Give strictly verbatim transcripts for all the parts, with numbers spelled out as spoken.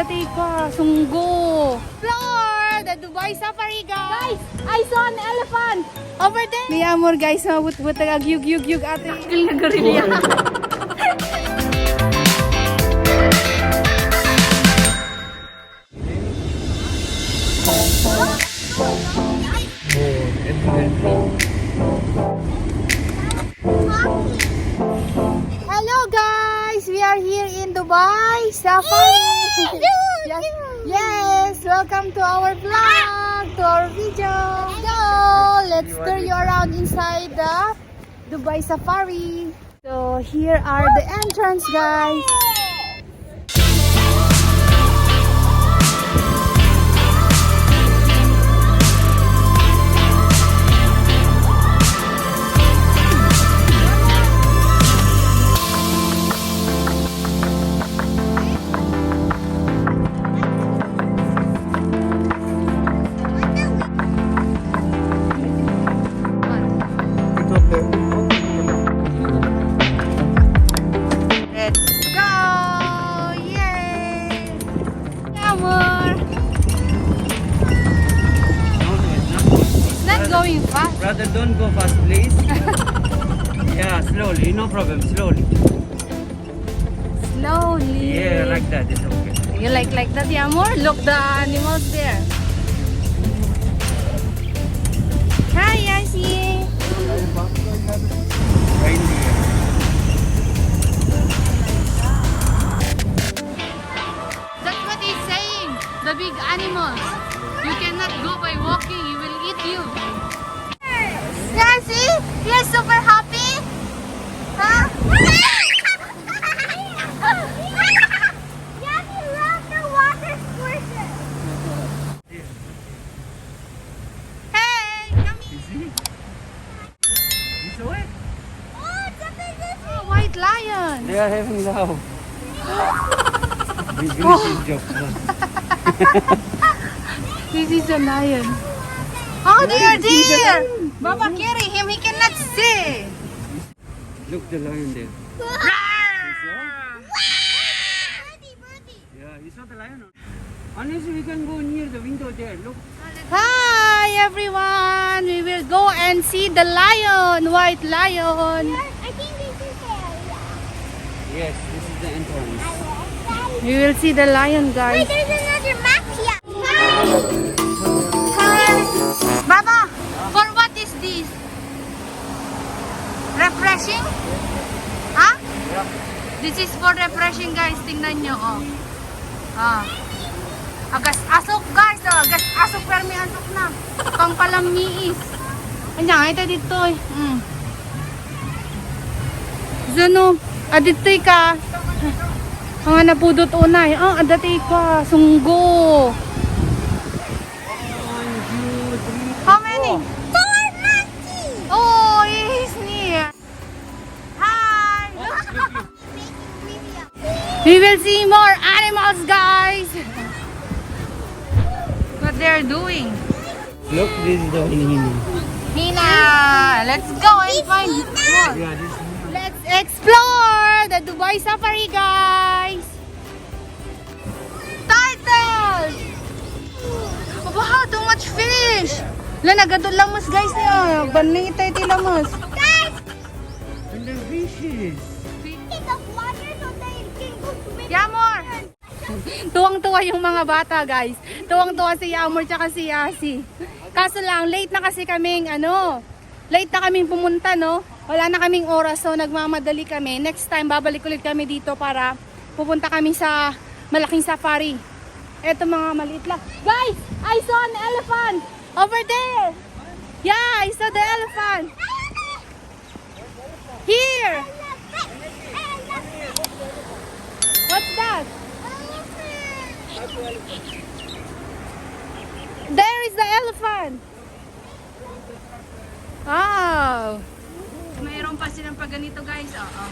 Ate pa, sunggo. Explore the Dubai Safari, guys. Guys, I saw an elephant over there. Ni Amor, guys, mabutbutag agyugyugyug ate. Kil nga gorilla. Hello guys, we are here in Dubai Safari. Yes, yes, welcome to our vlog, to our video. Go, let's tour you around inside the Dubai Safari. So here are the entrance, guys. Let's go! Yay! Amor! No, no, it's not. It's not going fast. Brother, don't go fast, please. Yeah, slowly, no problem, slowly. Slowly. Yeah, like that, it's okay. You like, like that, yeah, Amor? Look, the animals there. Hi, Yashi. Reindeer. That's what he's saying. The big animals. You cannot go by walking. He will eat you. Yeah, see? He is super happy. Huh? Yeah, he loves the water sports. Hey, come here. You see? You saw it? Oh, it's a big, oh, white lion. They are having love. This is joke. This is a lion. Oh, they are there. Baba, carry him. He cannot see. Look, the lion there. Birdie, birdie. Yeah, you saw the lion? Unless we can go near the window there. Look. Hi, everyone. We will go and see the lion, white lion. Here, I think this is the area. Yes, this is the entrance. I will try. We will see the lion, guys. Wait, there's another map here. Hi. Hi. Baba, for what is this? Refreshing? Ha? This is for refreshing, guys. Tingnan nyo, oh. Ah. Agas-asok, guys. Oh, agas-asok, permi asok na. Pangpalammiis. Anya, ito dito, eh. Mm. Zano, aditoy ka. Ang napudot unay. Oh, adatay ka. Sunggo. How many? Four monkeys! Oh, he's near. Hi! We will see more animals, guys! What they're doing? Look, this is the Hina. Hina! Let's go and find more. Yeah, this is Hina. Let's explore the Dubai Safari, guys! Turtles! Aba, too much fish! La, nagadu lamus, guys, niya. Banay tayo ti lamus. And the fishes. Take the water so they can go swim. Yeah, more! Tuwang-tuwa yung mga bata, guys. Tuwang-tuwa si Yamor tsaka si Yasi. Kaso lang, late na kasi kaming, ano, late na kaming pumunta, no? Wala na kaming oras, so nagmamadali kami. Next time, babalik ulit kami dito para pupunta kami sa malaking safari. Eto, mga maliit lang. Guys, I saw an elephant over there. Yeah, I saw the elephant. Here. What's that? There is the elephant. Wow. Mayroon pa silang paganito, guys. Oo.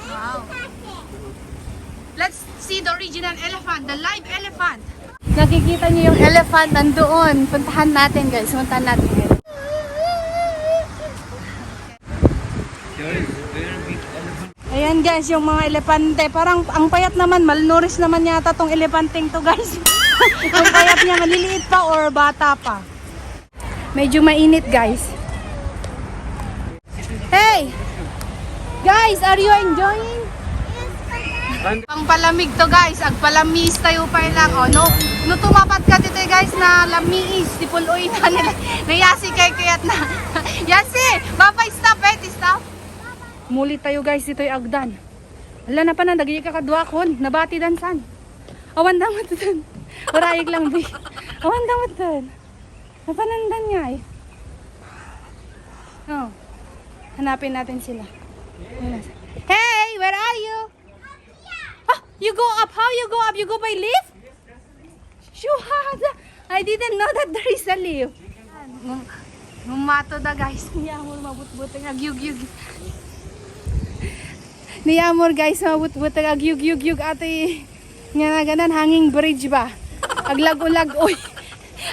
Wow. Let's see the original elephant, the live elephant. Nakikita niyo yung elephant nandoon. Puntahan natin, guys. Puntahan natin, guys. There is very big elephant. Ayan. Guys, yung mga elepante, parang ang payat naman, malnourished naman yata tong elepanteng to, guys. Ang payat niya, maliliit pa or bata pa. Medyo mainit, guys. Hey! Guys, are you enjoying? Ang palamig to, guys. Agpalamiis tayo pa lang. Oh, no, no tumapat ka dito, guys, na lamiis. Ti puloy na nila. Nayasi kay kayat na. Yasi! Papa, stop, eh, stop. Muli tayo, guys, dito'y agdan. Ala, napanan, dagiti kakaduakon. Nabati dansan. Awan damat dan. Warayag lang, bi. Awan damat dan. Napanandan nga eh. Oh. Hanapin natin sila. Wala sa- Hey, where are you? Ah, you go up. How you go up? You go by lift? Shuhada! I didn't know that there is a lift. Ngum- Ngumato da, guys. Ni Amor mabutbuteng agyugyug. Ni Amor, guys, mabutbuteng agyugyugyug ati nga naganan hanging bridge ba? Aglago-lagoy.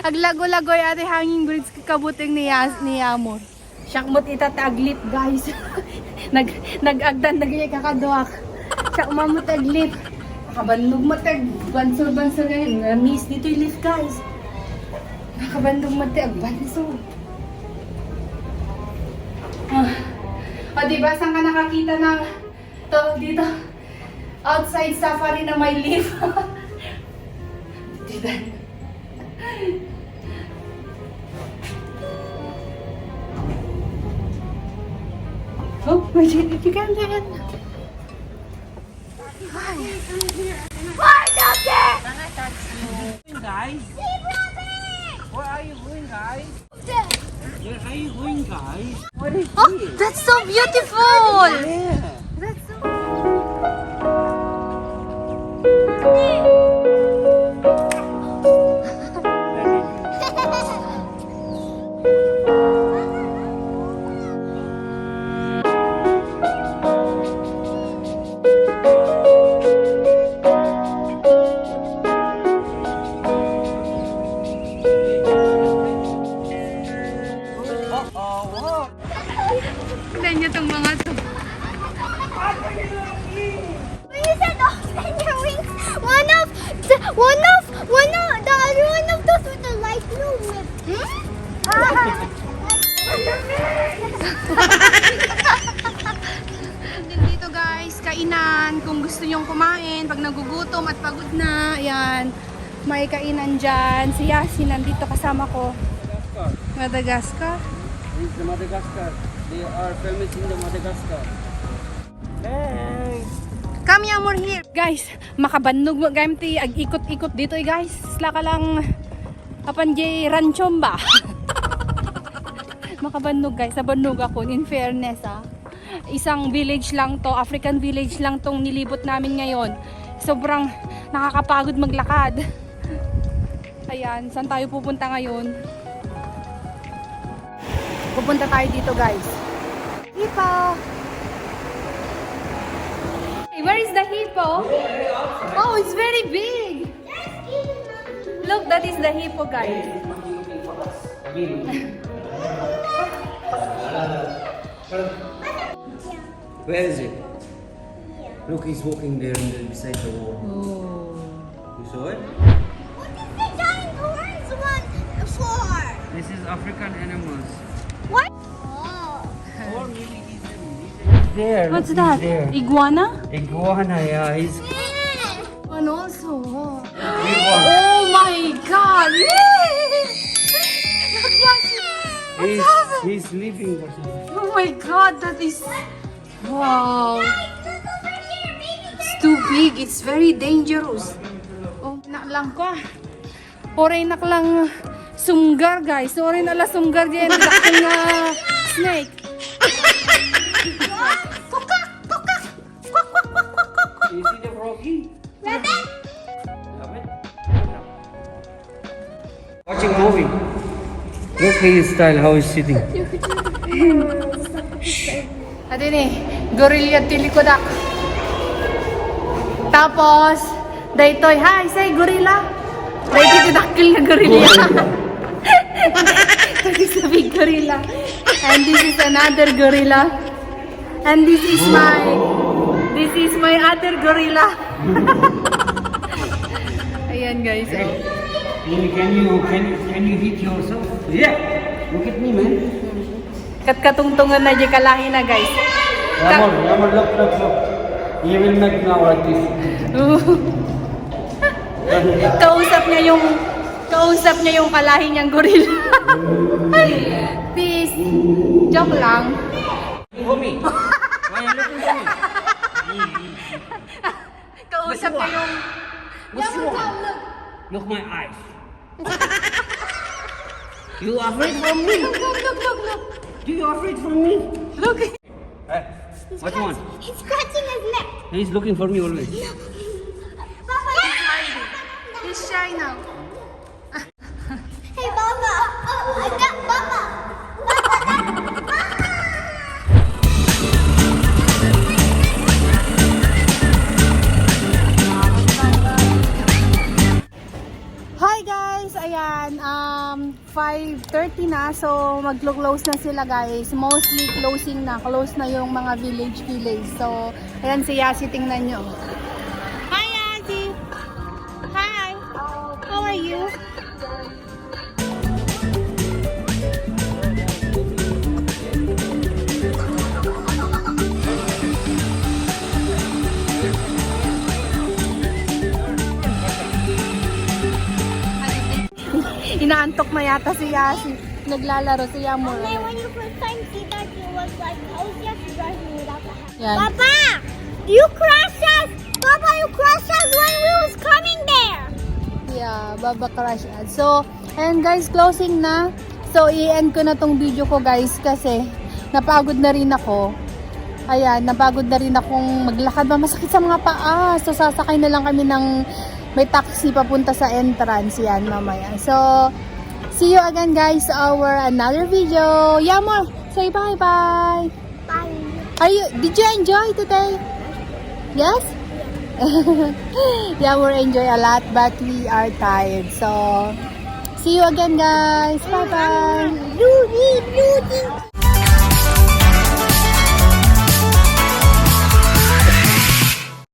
Aglago-lagoy ati hanging bridge kabuteng ni, Yas- ni Amor. Siak met ita ti aglip, guys. Nag nag-agdan dagiti kakaduak. Siak met ti aglip. Nakabannog met ti agbansur-bansur ngayon. Na-miss ditoy lift, guys. Nakabannog met ti agbansur. Ah. O, di ba? Saan ka nakakita ng tawag dito? Outside safari na may lift. Dito. Oh, my God, you can't do it. Hi. Hi, Donkey! Guys, where are you going, guys? Where are you going, guys? What is Oh, this? That's so beautiful! Yeah. That's so Tignan niyo tong mga to. When you said open your wings, one of the, one of, one of the other one of those with the light blue whip. Hmm? Dito guys, kainan. Kung gusto nyong kumain, pag nagugutom at pagod na, ayan. May kainan dyan. Si Yasi nandito kasama ko. Madagascar. Madagascar. This is the Madagascar. They are famous in the Madagascar. Hey. Come, Yamor, here. Guys, makabannog mo, guys, ti ag-ikot-ikot dito, eh, guys. Sla ka lang, apan di ranchom ba? Makabannog, guys. Nabannog ako, in fairness, ah. Isang village lang to, African village lang tong nilibot namin ngayon. Sobrang nakakapagod maglakad. Ayan, saan tayo pupunta ngayon? Pupunta tayo dito, guys. Hippo! Hey, where is the hippo? Oh, it's very big! Look, that is the hippo, guys. Where is it? Look, he's walking there in the, beside the wall. Oh. You saw it? What is the giant orange one for? This is African animals. What? Oh. Or maybe he's in, he's in there. What's that? Iguana? Iguana, yeah. He's One also. Oh my God! Look, Yasi! He's, he's sleeping. Oh my God, that is, wow. It's too big. It's very dangerous. Oh, naklang ko. Oray naklang sumgar, guys. Oray na la sumgar diyan. Dakkel nga snake. Kokak! Kokak! Kwak, kwak, kwak, kwak, kwak, kwak. You see the froggy? Rabbit? Rabbit? Watching movie. Look his style, how he's sitting. Adi ni, gorilla ti likudak. Tapos, daytoy, hi, say gorilla. Daytoy ti dakkel nga gorilla. That is a big gorilla. And this is another gorilla. And this is my, My other gorilla. Ayan guys, oh. Hey, can you can you can you hit yourself? Yeah. Look at me, man. Katkatungtungan na di kalahi na guys. Yamor, Yamor, look, look, look. He will make now like this. Kausap niya yung kausap niya yung kalahi niyang gorilla. Peace. Joke lang. Looking for me. Why are you looking for me? Kausap niya yung What's wrong? Look my eyes. You afraid from me? Look, look, look, look. Do you afraid from me? look. Hey, what you want? He's scratching his neck. He's looking for me always. Papa, He's shy now. Hey, Papa. Oh, I got Papa. Papa, Papa. Hi guys! Ayan, um, five thirty na. So, maglo-close na sila guys. Mostly closing na. Close na yung mga village-village. So, ayan si Yasi, tingnan nyo. Hi, Yasi! Hi! How are you? Inaantok na yata si Yasi. Naglalaro si Yamor. Only when you first time see that, you was like, oh, yes, you guys knew that. Yan. Papa, you crushed us. Papa, you crushed us when we was coming there. Yeah, Baba Crush Ad. So, ayan guys, closing na. So, i-end ko na tong video ko guys kasi napagod na rin ako. Ayan, napagod na rin akong maglakad. Masakit sa mga paa. So, sasakay na lang kami ng may taxi papunta sa entrance. Yan, mamaya. So, see you again guys sa our another video. Yamor, say bye-bye. Bye. Are you, did you enjoy today? Yes? Yeah, we enjoy a lot, but we are tired. So, see you again, guys. Bye-bye. Luigi, Luigi.